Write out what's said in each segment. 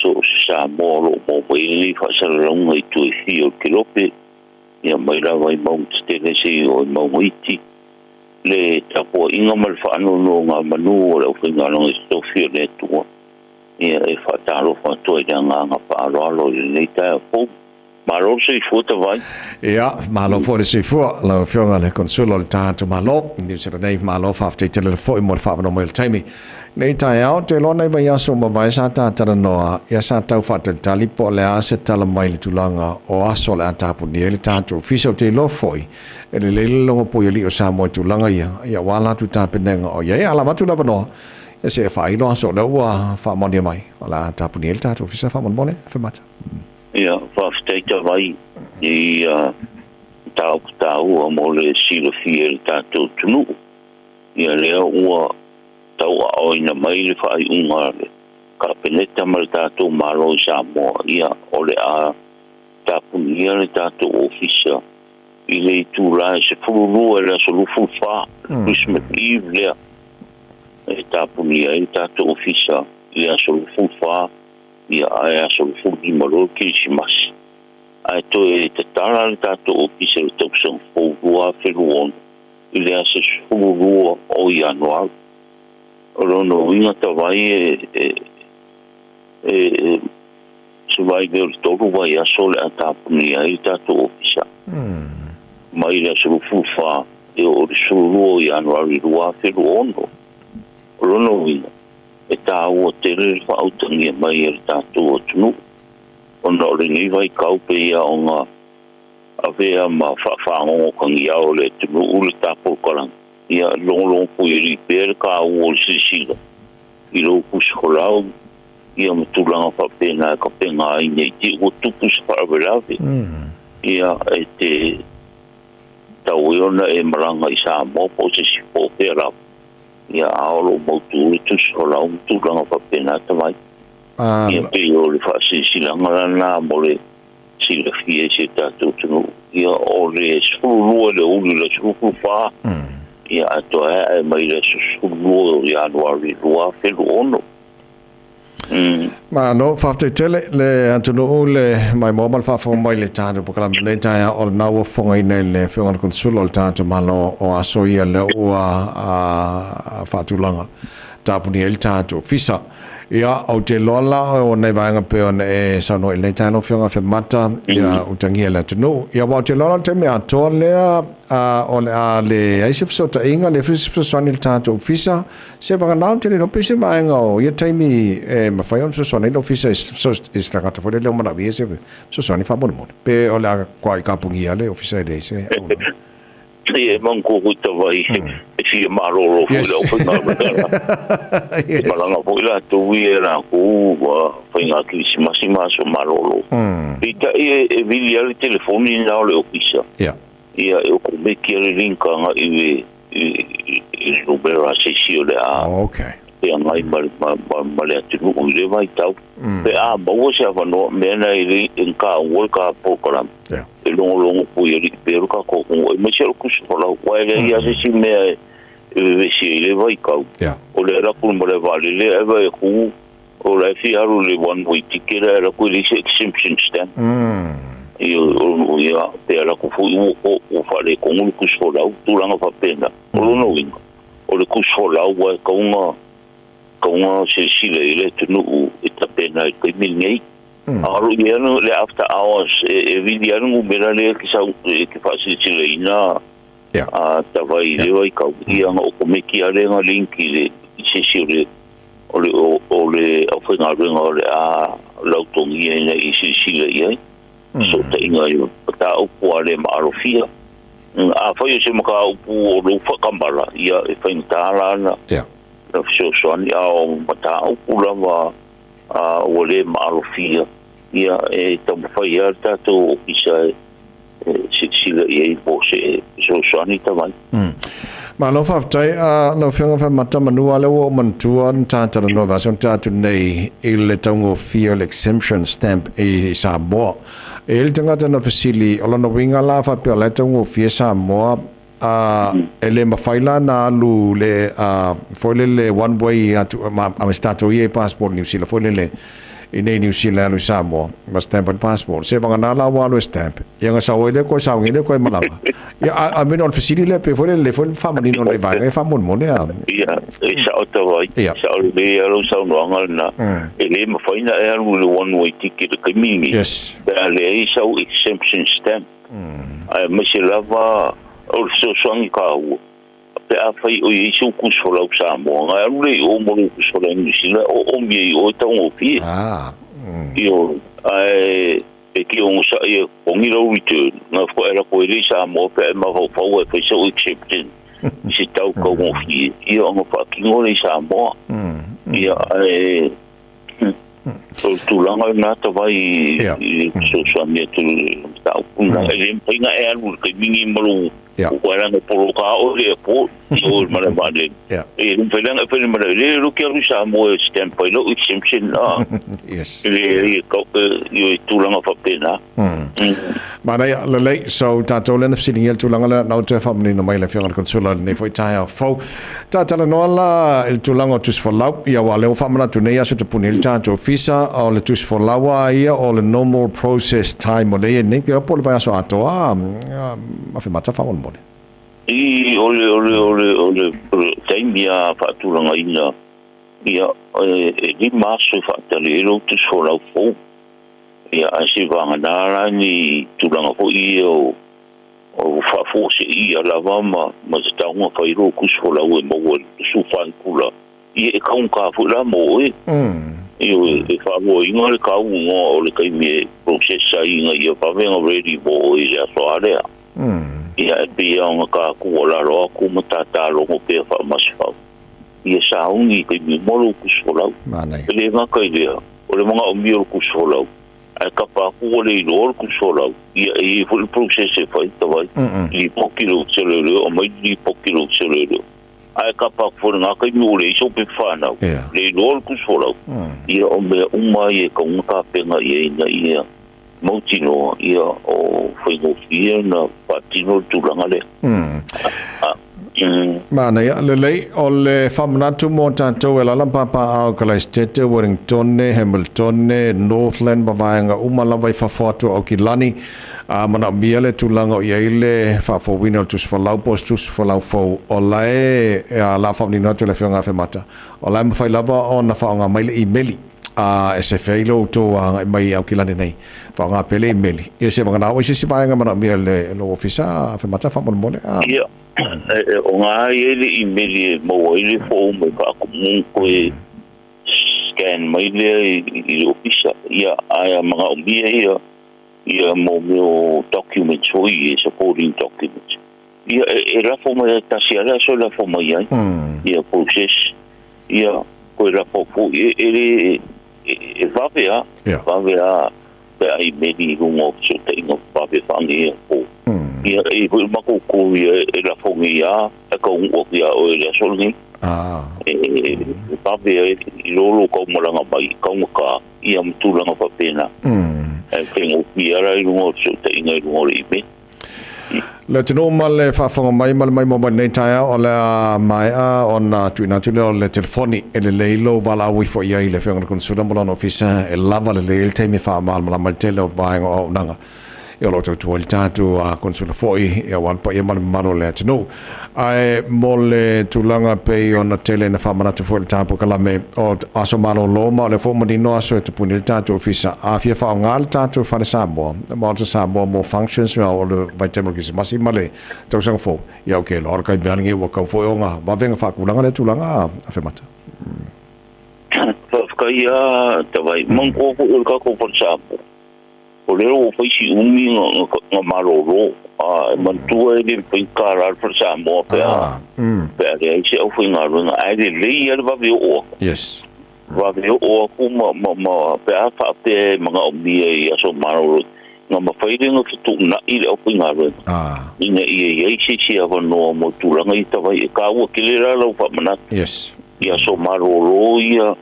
So o se Samoa o lo o maua mai ai lenei faasalalauga i tua i fia o le kelope, ia mai lava i mauga tetele seia oo i mauga iti, le tapuaiga ma le faanonogamanu a le aufaigaluega totofi a le Atua, ia e faatalofa atu ai i le agaga faaaloalo i lenei taeao fou. Malo le soifua Tavai. Ia, malo foi le soifua lau Afioga i le Consulo o le tatou Malo i Niu Sila nei. Malo faafetai tele foi mo le faaavanoa mai o le taimi. Nei taeao, te iloa nai vaiaso ua mavae sa ta talanoa, ia sa tau faatalitali po o le a se tala mai i le tulaga o aso o le a tapunia ai le tatou ofisa. Ou te iloa foi, e lelei le logo pui alii o Samoa i tulaga ia, ia aua latou tapenega o i ai. A lava atu le avanoa, ia se i faailo aso o lea ua faamaonia mai o le a tapunia ai le tatou ofisa faamolemole. Afemata. Ia, faafetai Tavai i mataupu taua mo le silafia e le tatou atunuu. Ia lea ua tauaaoina mai le faaiuga a le Kapeneta ma le tatou Malo i Samoa, ia o le a tapunia le tatou ofisa i le itula e 12 i le aso 24, le Christmas Eve lea, e tapunia ai le tatou ofisa i le aso 24, ia ae aso 15 loa le Kerisimasi. Ae toe tatala le tatou ofisa i le tausaga fou 2026 i le aso 12 o Ianuari. O lona uiga tavai e se vaivea o le 3 vaiaso o le a tapunia ai le tatou ofisa. Mai le aso 24 e oo i le 12 o Ianuari 2026. O lona uiga, e taua tele le faautagia mai e le tatou atunuu, ona o lenei vaitau pei lava ona avea ma faafagogo tagiao e le atunuu le tapolokalaga, ia logologo puialii pea le taua o le silasila i lou pusifolau ia ma tulaga faapena e tapena ai nei te i ua tupu se faalavelave. Ia e te tau ai ona e malaga i Samoa po o se isi po o fea lava, ia a o lo o mautu le tusifolau ma tulaga faapena tamai. Ia pei o le faasilasilaga lena mo le silafia e si o tatou atunuu. Ia o le 12 i le aoauli i le aso 24, ia ae toe ae mai le aso 12 o Ianuari 2026. Malo, faafetai tele le atunuu le maimoa ma le faafofoga mai i le tatou polokalame lenei taeao o lena ua fofogaina e le Afioga i le Konesula o le tatou Malo o aso ia lea ua faatulaga tapunia ai le tatou ofisa. Ia, ou te iloa la o nai vaega pei ona e saunoa i lenei taeao lau Afioga Afemata, ia utagia e le atunuu. Ia, aua ou te iloa la o le taimi atoa lea o le a leai se fesootaiga, leai foi se fesoasoani i le tatou ofisa. Se vagana ou te le iloa pe se vaega o ia taimi e mafai ona fesoasoani ai le ofisa i se tagata foi lele o manaomia se fesoasoani faamolemole, pe o le a kuai kapugia le ofisa e leai se auaunaga. Ia e manatua foi tavai e fia malolo foi le aufaigaluega. E malaga foi latou ia e latou faiga kerisimasi ma aso malolo. Peitai e vili lava le telefoni lena o le ofisa. Ia e okomeki lava le link agai i le numera a se isi o le a feagai ma le atunuu i lea vaitau. Pe a maua se avanoa, mea na e le i taua le ta polokalame. E logologo pui alii pea lo tatou atunuu aemaise o le tusi folau aua e leai lava se isi mea e vevesi ai i lea vaitau. O le alu atu i le malae vaalele ae vaai atu o la e fia alu i le one way ticket ae alu atu e leai se exemption stamp. Ia, pe alu atu foi ua faaletonu le tusi folau, tulaga faapena. O lona uiga, o le tusi folau ua e tatau ona silasila i ai le atunuu e tapena ai i le taimi lenei. A o lo o i ai le after hours e vili ai le numera lea e te sau e te faasilasilaina tavai i lea vaitau, ia ona okomeki lava lea na link i le i se isi o le o le o le aufaigaluega o le a lautogia ina ia silasila i ai. Fesootaiga i mataupu a le maalofia. Afai o se mataupu o lou faatamala, ia e faigata la ona fesoasoani, a o mataupu lava a ua le maalofia, ia e taumafai lava le tatou ofisa e silasila i ai po o se fesoasoani tamai. Malo faafetai lau Afioga Faimata manu lea ua ou manatua na ta talanoa vaiaso na tea atu nei i le taugofie o le exemption stamp i Samoa. E i ai le tagata na fesili, o lona uiga la faapea o la e taugofie Samoa, a e le mafai la na alu le foi lele one way atu ma se tatou ia i passport Niu Sila foi lele I nei New Zealand alu i Samoa ma stamp o le passport se vagana la ua alu e stamp ia ga sau ai lea koe saugi lea koe malaga. Ia a mea o le fesili lea pe foi le foi faamanino le vaega e faamolemole a. Ia, e sao tawai, sao lelei lava lau saunoaga lena. E le mafai ona e alu i le one way ticket i le taimi lenei. Pe a leai sau exemption stamp. Aemaise lava o le fesoasoani taua, pe afai o i ai sou tusi folau Samoa, ona e alu lea i o ma lou tusi folau Niu Sila, o oomi ai i o e taugofie. Ioe, ae e te onosai e totogi lau return, na faatoa e lako ai lea i Samoa pe a e mafaufau e fai sau exemption i se tau taugofie, ia ona faatino lea i Samoa. Ia, ae o le tulaga lena tavai i le fesoasoani atu i le mataupu lena. E le mafai ona e alu i le taimi lenei ma lou aua leaga e poloka oe i le airport i o i le malae vaalele. E le mafai la ona e fai le malae vaalele, e le te alu i Samoa e stamp ai lou exemption. E leai, e tulaga faapena. Manaia, lelei. So, tatou lea na fesiligia le tulaga lea, na ou toe faamanino mai le Afioga i le Consular i lenei foi taeao fou. Talanoa la i le tulaga o tusi folau, ia aua o lea ua faamanatu nei aso e tapuni ai le tatou ofisa, o le tusi folau lava ia o le normal process time o lea e i ai nei, po o le vaiaso atoa Afemata faamolemole. I, o le, o le, o le, o le, o le taimi lava faatulagaina, ia, e 5 aso e faatali ai lou tusi folau fou. Ia, ae se vagana la ni tulaga foi ia o faafuaseia lava ma se taoga fai lou tusi folau e maua i le 14 itula, ia e taugata foi la mo oe. Ioe, e faaluaina le tau o le taimi e process ai ina ia vave ona ready mo oe i le aso a lea. Ia, e pei lava ona ta tuualalo atu ma ta logo pea faamasefau, ia sauni i taimi uma lou tusi folau. E le gata i lea, o le manaomia o le tusi folau, ae tapa atu ua le iloa le tusi folau, ia e i ai foi le process e fai tawai, lipoti le ofisa o leoleo, aumai le lipoti i le ofisa o leoleo. Ae tapa atu foi i lena taimi ua leai sou pepa fanau, le iloa le tusi folau, ia o mea uma ia e tatau ona tapena i ai ina ia mautinoa, ia o faigofie ona faatino le tulaga lea. Manaia, lelei, o le faamanatu mo tatou e alaala ma papaaao i Kalaesetete, Wellingtone, Hamiltone, Northland ma vaega uma lava i fafo atu o Aukilani, a manaomia le tulaga o i ai le faafouina o le tusi folau po o se tusi folau fou, o la e o le a faamanino atu e le Afioga ia Afemata, o la e mafai lava ona faaaoga mai le imeli a e sefe ai lo outou agai mai i Aukilani nei, faaaoga pea le imeli. Ia se vagana ai se isi vaega manaomia e le lou ofisa Afemata faamolemole. Ia, o ngā ai e le imeli e maua ai le form e faatumu koe scan mai lea i le ofisa. Ia, ae a manaomia ia ia mo mea o documents foi ia, supporting documents. Ia, e lafo mai ai tasi a le aso e lafo mai ai. Ia process. Ia, koe lafo foi e le e vave a, vave a pe a imeli i luga o fesootaiga vave faanea po. Ia, e i ai foi le matou courier e lafo nei a, e taunuu atu ia oe i le aso lenei. E vave ai i lo lo taumalaga mai, taugata, ia ma tulaga faapena. Ae faigofie lava la i luga o fesootaiga i luga o le email. Le atunuu ma le faafofoga mai ma le maimoa mai lenei taeao, o le a maea ona tuuina atu lea o le telefoni e lelei lou valaau ifo i ai i le Afioga i le Konesula ma lona ofisa e lava lelei ai le taimi e faamalamalama ai le tele o vaega o auaunaga o lo o tautua ai le tatou Konesula foi aua le paia ma le mamalu o le atunuu. Ae mo le tulaga pei ona tele na faamanatu foi i le tatou polokalame o aso malolo ma o lea foi ua manino aso e tapuni ai le tatou ofisa, a fia faaaoga le tatou Fale Samoa, Maota Samoa mo functions o le vaitaimi o le Kerisimasi ma le tausaga fou, ia ok, loa le taimi lava lenei ua tatau foi ona vave ona faatulaga lea tulaga Afemata. Faafetai lava Tavai. Manatua foi o le tatou Fale Samoa, O lea ua fai si umi na malolo, a e manatua e le mafai ona tala le Fale Samoa pe a pe a leai se aufaigaluega, ae lelei lava le vave oo atu. Vave oo atu ma pe a faapea e manaomia i aso malolo, na mafai lea ona fetuunai le aufaigaluega ina ia i ai se isi avanoa mo tulaga ia tavai. E taua tele la lau faamanatu i aso malolo ia,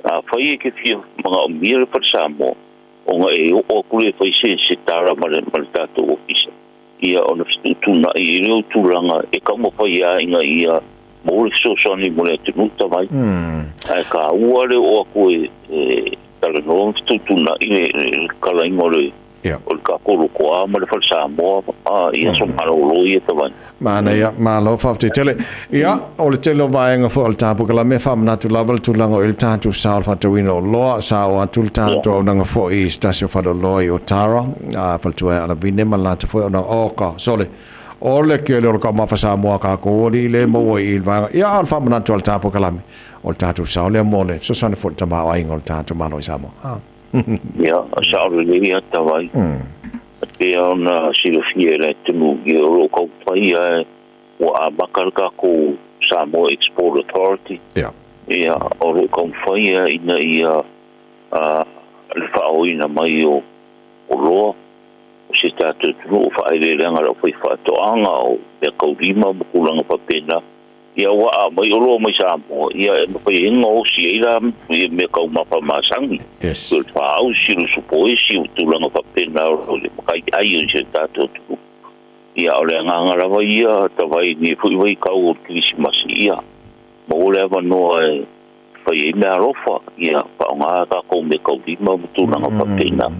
afai e te fia manaomia le Fale Samoa, ona e oo atu lea e fai se tala ma le tatou ofisa, ia ona fetuutuunai ai lea o tulaga e taumafai lava ina ia maua le fesoasoani mo le atunuu tavai. Ae taua le oo atu e talanoa ma fetuutuunai le talaiga o le o le tatou lotoa ma le Fale Samoa i aso malolo ia tavai. Manaia, malo faafetai tele. Ia, o le tele o vaega foi o le tatou polokalame e faamanatu lava le tulaga o i le tatou sa o le faatauina o oloa, sa oo atu le tatou auaunaga foi i se tasi o faleoloa i Otara, faletua e Alavine ma le latou foi auaunaga. Oka, sole, o le kele o le taumafa Samoa a tatou alii lea e maua i i le vaega. Ia, a o le faamanatu a le tatou polokalame, o le tatou sao lea mo le fesoasoani foi i le tamaoaiga o le tatou Malo i Samoa. Ia, sao lelei lava tavai. E pei ona silafia e le atunuu, ia o lo o taumafai lava ua amata le tatou Samoa Export Authority. Ia, o lo o taumafai lava ina ia le faaoina mai o oloa o si o tatou atunuu, o faaeleeleaga a le aufaifaatoaga, o meataulima ma tulaga faapena. Ia ua aumai oloa mai Samoa, ia e mafai ai ona gaosi ai la mea taumafa masani. Pei o le faausi, o le supoesi, o tulaga faapena o le mataiai o si o tatou atunuu. Ia o le agaga lava ia tavai i lenei foi vaitau o le Kerisimasi, ia maua le avanoa e fai ai meaalofa, ia faaaoga a tatou meataulima ma tulaga faapena.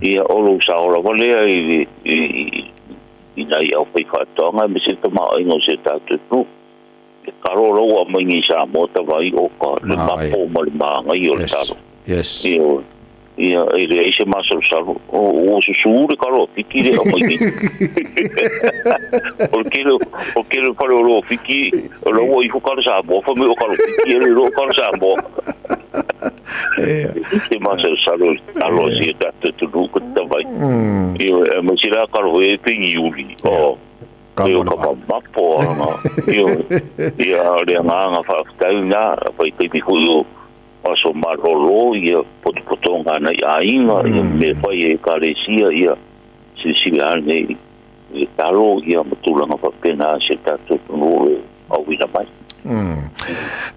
Ia o lou sao lava lea i i nai aufaifaatoaga aemaise le tamaoaiga o si o tatou atunuu. Le talo la ua aumai nei i Samoa tavai oka le mapo ma le manaia o le talo. Ioe. Ia e leai se masalosalo. Ua susu le talo a Fiti lea e aumai nei. O le tele o le tele o faleoloa o Fiti o la ua ifo talo Samoa, fai mai o talo Fiti e le iloa o talo Samoa. Se masalosalo i le talo a si o tatou atunuu ko te tavai. Ioe, aemaise la talo foi e pei ni uli. Oh. Pei o ka mamapo anga. Ioe. Ia o le agaga faafetai lena, vaitaimi foi o aso malolo, ia potopotoga a nai aiga, ia mea fai e ekalesia, ia silasila ane i le talo ia ma tulaga faapena a si o tatou atunuu o lo o auina mai.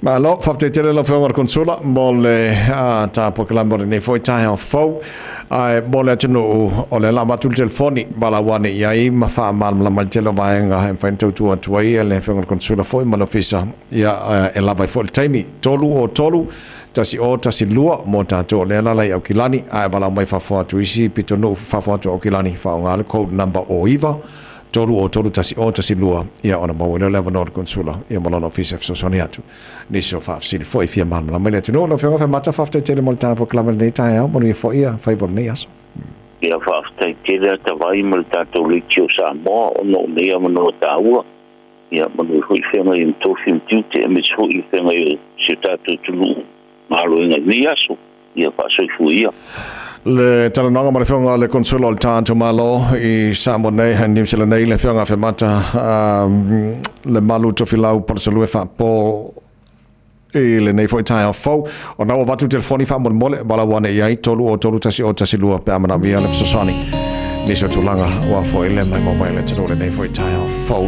Malo, faafetai tele lau Afioga i le Konsula mo le ta polokalame o lenei foi taeao fou. Ae mo le atunuu, o lea la avatu le telefoni, valaau ane i ai ma faamalamalama i le tele o vaega e mafai ona tautua atu ai le Afioga i le Konsula foi ma le Ofisa. Ia, e lava ai foi le taimi. 303 1012 mo tatou o lea e alaala i Aukilani, ae valaau mai fafo atu isi pitonuu fafo atu o Aukilani, faaaoga le code number o 9 303 1012, ia ona maua lea o le avanoa o le Konsula ia ma lona ofisa e fesoasoani atu. Nisi o faafesili foi e fia malamalama i le atunuu. Lau Afioga Faimata, faafetai tele mo le polokalame i lenei taeao, manuia foi ia faiva o lenei aso. Ia faafetai tele Atavai ma le tatou Leitio Samoa ona o nei avanoa taua. Ia manuia foi feagai ma tofi ma tiute aemaise foi feagai o si o tatou atunuu galuega i lenei aso. Ia faasoifua ia. Le talanoaga ma le Afioga i le Konsula o le tatou Malo i Samoa nei, Niu Sila nei, le Afioga Afemata Lemalu Tofilau Palusalue Faapo i lenei foi taeao fou. O na ua avatu le telefoni faamolemole, valaau ane i ai 303 1012 pe a manaomia le fesoasoani. Nisi o tulaga ua foi le maimoa mai le atunuu lenei foi taeao fou.